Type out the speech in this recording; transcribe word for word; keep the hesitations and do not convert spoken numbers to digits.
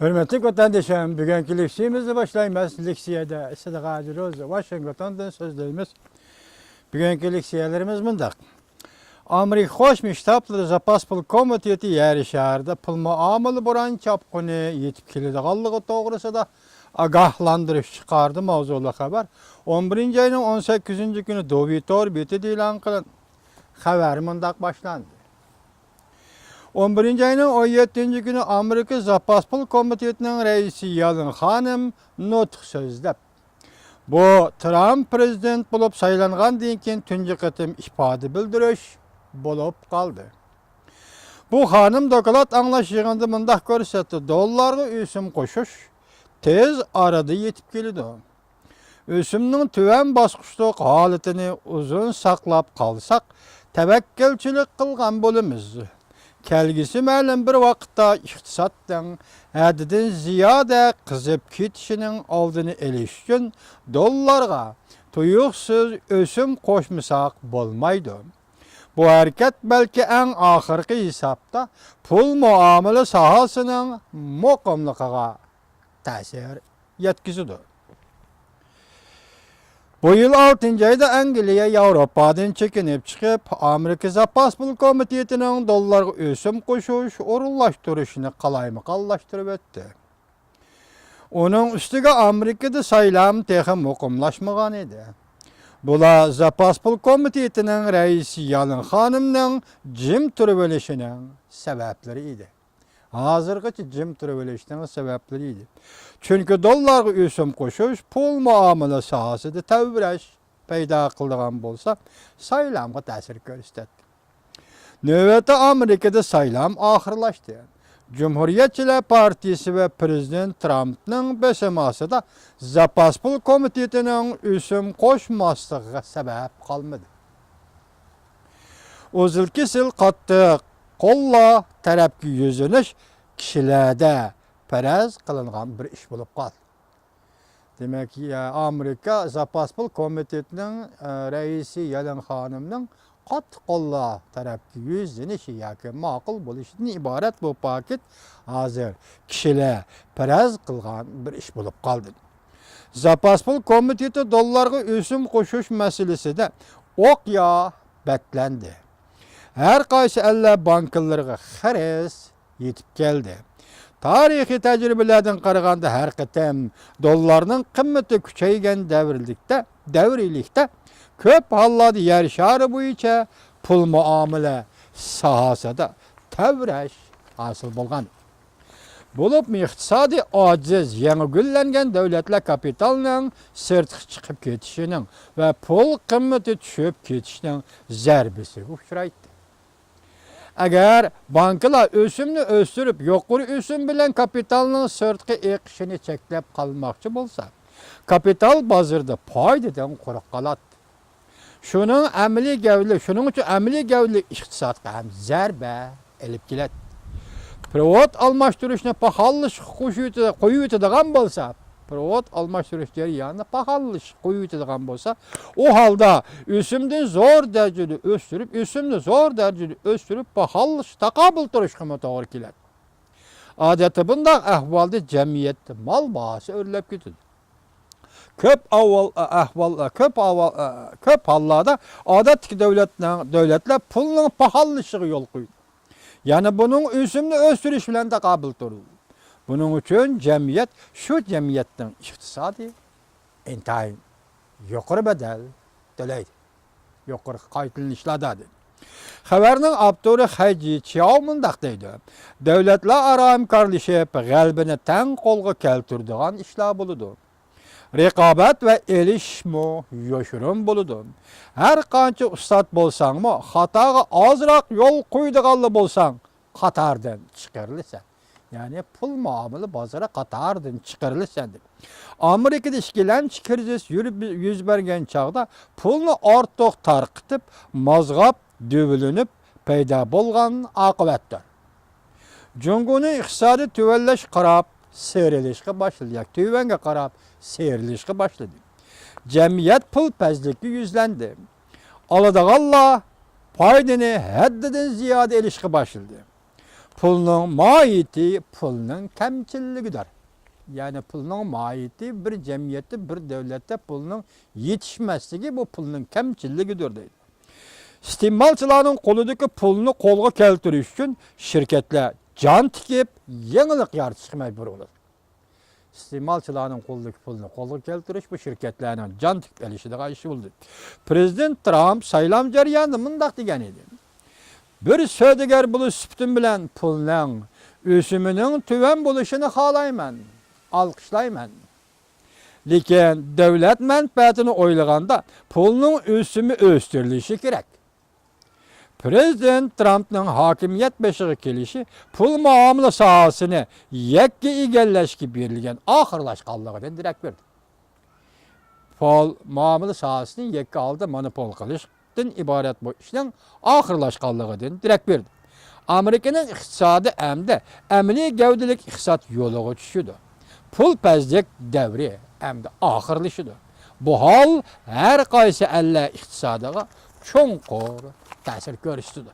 ھۆرمەتلىك ۋەتەندىشىم، بۈگۈنكى لېكسىيەمىزنى باشلايمىز. لېكسىيەدە سىدىق ھاجى روزى، ۋاشىنگتوندىن سۆزلەيمىز. بۈگۈنكى لېكسىيەلىرىمىز مۇنداق. ئامېرىكا قوشما شتاتلىرى زاپاس پۇل كومىتېتى يەر شارىدا پۇل مۇئامىلە بوران چاپقۇنى يېتىپ كېلىدىغانلىقى توغرىسىدا ئاگاھلاندۇرۇش چىقاردى ماۋزۇلۇق خەۋەر. ئون بىرىنچى ئاينىڭ ئون سەككىزىنچى كۈنى دوۋى تور بېتىدە ئېلان قىلىندى. خەۋەر مۇنداق باشلاندى. ئون بىرىنچى ئاينىڭ ئون يەتتىنچى كۈنى ئامېرىكا زاپاس پۇل كومىتېتىنىڭ رەئىسى يالىن خانىم نۇتۇق سۆزلەپ، بۇ ترامپ پىرېزىدېنت بولۇپ سايلانغاندىن كېيىن تۇنجى قېتىم ئىپادە بىلدۈرۈش بولۇپ قالدى. بۇ خانىم دوكلات ئاڭلاش يىغىنىدا مۇنداق كۆرسەتتى: دوللارغا ئۆسۈم قوشۇش تېز ئارىدا يېتىپ كېلىدۇ. ئۆسۈمنىڭ تۆۋەن باسقۇچلۇق ھالىتىنى ئۇزۇن ساقلاپ قالساق، تەۋەككۈلچىلىك قىلغان بولىمىز. كەلگۈسى مەلۇم بىر ۋاقىتتا ئىقتىسادنىڭ ھەددىدىن زىيادە قىزىپ كېتىشىنىڭ ئالدىنى ئېلىش ئۈچۈن دوللارغا تۇيۇقسىز ئۆسۈم قوشمىساق بولمايدۇ. بۇ ھەرىكەت بەلكى ئەڭ ئاخىرقى ھېسابتا پۇل مۇئامىلە ساھەسىنىڭ مۇقىملىقىغا تەسىر يەتكۈزىدۇ. بۇ يىل ئالتىنچى ئايدا ئەنگلىيە ياۋروپادىن چېكىنىپ چىقىپ، ئامېرىكا زاپاس پۇل كومىتېتىنىڭ دوللارغا ئۆسۈم قوشۇش ئورۇنلاشتۇرۇشىنى قالايمىقانلاشتۇرۇپ ئۆتتى. ئۇنىڭ ئۈستىگە ئامېرىكىدا سايلام تېخى مۇقىملاشمىغان ئىدى. بۇلار زاپاس پۇل كومىتېتىنىڭ رەئىسى يالىن خانىمنىڭ جىم تۇرۇۋېلىشىنىڭ سەۋەبلىرى ئىدى. ھازىرغىچە جىم تۇرۇۋېلىشنىڭ سەۋەبلىرى ئىدى. چۈنكى دوللارغا ئۆسۈم قوشۇش پۇل مۇئامىلە ساھەسىدە تەۋرەش پەيدا قىلىدىغان بولسا، سايلامغا تەسىر كۆرسىتەتتى. نۆۋەتتە ئامېرىكىدا سايلام ئاخىرلاشتى. جۇمھۇرىيەتچىلەر پارتىيىسى ۋە پىرېزىدېنت ترامپنىڭ بېسىمى ئاستىدا زاپاس پۇل كومىتېتىنىڭ ئۆسۈم قوشماسلىقىغا سەۋەب قالمىدى. ئۇزۇل-كېسىل قاتتىق قوللار تەرەپكە يۈزلىنىش كىشىلەردە پەرەز قىلىنغان بىر ئىش بولۇپ قالدى. دېمەك، ئامېرىكا زاپاس پۇل كومىتېتىنىڭ، ئە، رەئىسى يالىن خانىمنىڭ قاتتىق قوللار تەرەپكە يۈزلىنىشى ياكى ماقۇل بولۇشىدىن ئىبارەت بۇ پاكىت ھازىر كىشىلەر پەرەز قىلغان بىر ئىش بولۇپ قالدى. زاپاس پۇل كومىتېتى دوللارغا ئۆسۈم قوشۇش مەسىلىسىدە ئوقيا بەتلەندى. ھەر قايسى ئەللەر بانكىلىرىغا خىرىس يېتىپ كەلدى. تارىخىي تەجرىبىلەردىن قارىغاندا، ھەر قېتىم دوللارنىڭ قىممىتى كۈچەيگەن دەۋرلىكتە، دەۋرىيلىكتە كۆپ ھاللاردا يەر شارى بويىچە پۇل مۇئامىلە ساھەسىدە تەۋرەش ھاسىل بولغان. بولۇپمۇ ئىقتىسادى ئاجىز، يېڭى گۈللەنگەن دۆلەتلەر كاپىتالنىڭ سىرتقا چىقىپ كېتىشىنىڭ ۋە پۇل قىممىتى چۈشۈپ كېتىشىنىڭ زەربىسىگە ئۇچرايتتى. ئەگەر بانكىلار ئۆسۈمنى ئۆستۈرۈپ، يۇقىرى ئۆسۈم بىلەن كاپىتالنىڭ سىرتقا ئېقىشىنى چەكلەپ قالماقچى بولسا، كاپىتال بازىرىدا پايدىدىن قۇرۇق قالاتتى. شۇنىڭ ئەمەلىي گەۋدىلىك، شۇنىڭ ئۈچۈن ئەمەلىي گەۋدىلىك ئىقتىسادقا ھەم زەربە ئېلىپ كېلەتتى. پېرېۋوت ئالماشتۇرۇشنى پاخاللىشىشقا قوشۇۋېتىدىغان بولسا، پېرېۋوت ئالماشتۇرۇش جەريانىنى پاخاللىشىشقا قويۇۋېتىدىغان بولسا، ئۇ ھالدا ئۆسۈمدىن زور دەرىجىدە ئۆستۈرۈپ، ئۆسۈمنى زور دەرىجىدە ئۆستۈرۈپ، پاخاللىشىش، تاقابىل تۇرۇشقىمۇ توغرا كېلەتتى. ئادەتتە بۇنداق ئەھۋالدا جەمئىيەتتە مال باھاسى ئۆرلەپ كېتىدۇ. كۆپ ئاۋۋال، ئەھۋال، كۆپ ئاۋۋال، كۆپ ھاللاردا ئادەتتىكى دۆلەتنىڭ، دۆلەتلەر پۇلنىڭ پاخاللىشىشىغا يول قويىدۇ. يەنى بۇنىڭ ئۆسۈمنى ئۆستۈرۈش بىلەن تاقابىل تۇرىدۇ. بۇنىڭ ئۈچۈن جەمئىيەت، شۇ جەمئىيەتنىڭ ئىقتىسادى ئىنتايىن يۇقىرى بەدەل تۆلەيدۇ. يۇقىرىقى قايتىلىنىشلاردا دېدى. خەۋەرنىڭ ئاپتورى خەي جىچياۋ مۇنداق دەيدۇ: دۆلەتلەر ئارا ھەمكارلىشىپ، غەلىبىنى تەڭ قولغا كەلتۈرىدىغان ئىشلار بولىدۇ. رىقابەت ۋە ئېلىشىشمۇ يوشۇرۇن بولىدۇ. ھەر قانچە ئۇستات بولساڭمۇ، خاتاغا ئازراق يول قويىدىغانلا بولساڭ، قاتاردىن چىقىرىلىسەن. يەنى پۇل مۇئامىلە بازىرى قاتاردىن چىقىرىلىسەن دېدى. ئامېرىكىدا ئىككىلەمچى كىرىزىس يۈرۈپ، يۈز بەرگەن چاغدا پۇلنى ئارتۇق تارقىتىپ، مازغاپ، دۆۋىلىنىپ پەيدا بولغان ئاقىۋەتتۇر. جۇڭگونىڭ ئىقتىسادى تۆۋەنلەشكە قاراپ سىيرىلىشقا باشلىدى، ياكى تۆۋەنگە قاراپ سىيرىلىشقا باشلىدى. جەمئىيەت پۇل پەزلىككە يۈزلەندى. ئالىدىغانلار پايدىنى ھەددىدىن زىيادە ئېلىشقا باشلىدى. پۇلنىڭ ماھىيىتى پۇلنىڭ كەمچىللىكىدۇر. يەنى پۇلنىڭ ماھىيىتى بىر جەمئىيەتتە، بىر دۆلەتتە پۇلنىڭ يېتىشمەسلىكى بۇ پۇلنىڭ كەمچىللىكىدۇر دەيدۇ. ئىستېمالچىلارنىڭ قولىدىكى پۇلنى قولغا كەلتۈرۈش ئۈچۈن شىركەتلەر جان تىكىپ، يېڭىلىق يارىتىشقا مەجبۇر بولىدۇ. ئىستېمالچىلارنىڭ قولىدىكى پۇلنى قولغا كەلتۈرۈش بۇ شىركەتلەرنىڭ جان تىكىپ ئېلىشىدىغان ئىشى بولدى. پىرېزىدېنت ترامپ سايلام جەريانىدا مۇنداق دېگەن ئىدى: «بىر سودىگەر بولۇش سۈپىتىم بىلەن پۇلنىڭ ئۆسۈمىنىڭ تۆۋەن بولۇشىنى خالايمەن، ئالقىشلايمەن. لېكىن دۆلەت مەنپەئەتىنى ئويلىغاندا پۇلنىڭ ئۆسۈمى ئۆستۈرۈلۈشى كېرەك.» پىرېزىدېنت ترامپنىڭ ھاكىمىيەت بېشىغا كېلىشى پۇل مۇئامىلە ساھەسىنى يەككە ئىگىلەشكە بېرىلگەن ئاخىرلاشقانلىقىدىن دېرەك بېرىدۇ. پۇل مۇئامىلە ساھەسىنى يەككە ھالدا مونوپول قىلىشتىن ئىبارەت بۇ ئىشنىڭ ئاخىرلاشقانلىقىدىن دېرەك بېرىدۇ. ئامېرىكىنىڭ ئىقتىسادى ئەمدى ئەمەلىي گەۋدىلىك ئىقتىساد يولىغا چۈشىدۇ. پۇل پەسلىك دەۋرى ئەمدى ئاخىرلىشىدۇ. بۇ ھال ھەر قايسى ئەللەر ئىقتىسادىغا چوڭقۇر تەسىر كۆرسىتىدۇ.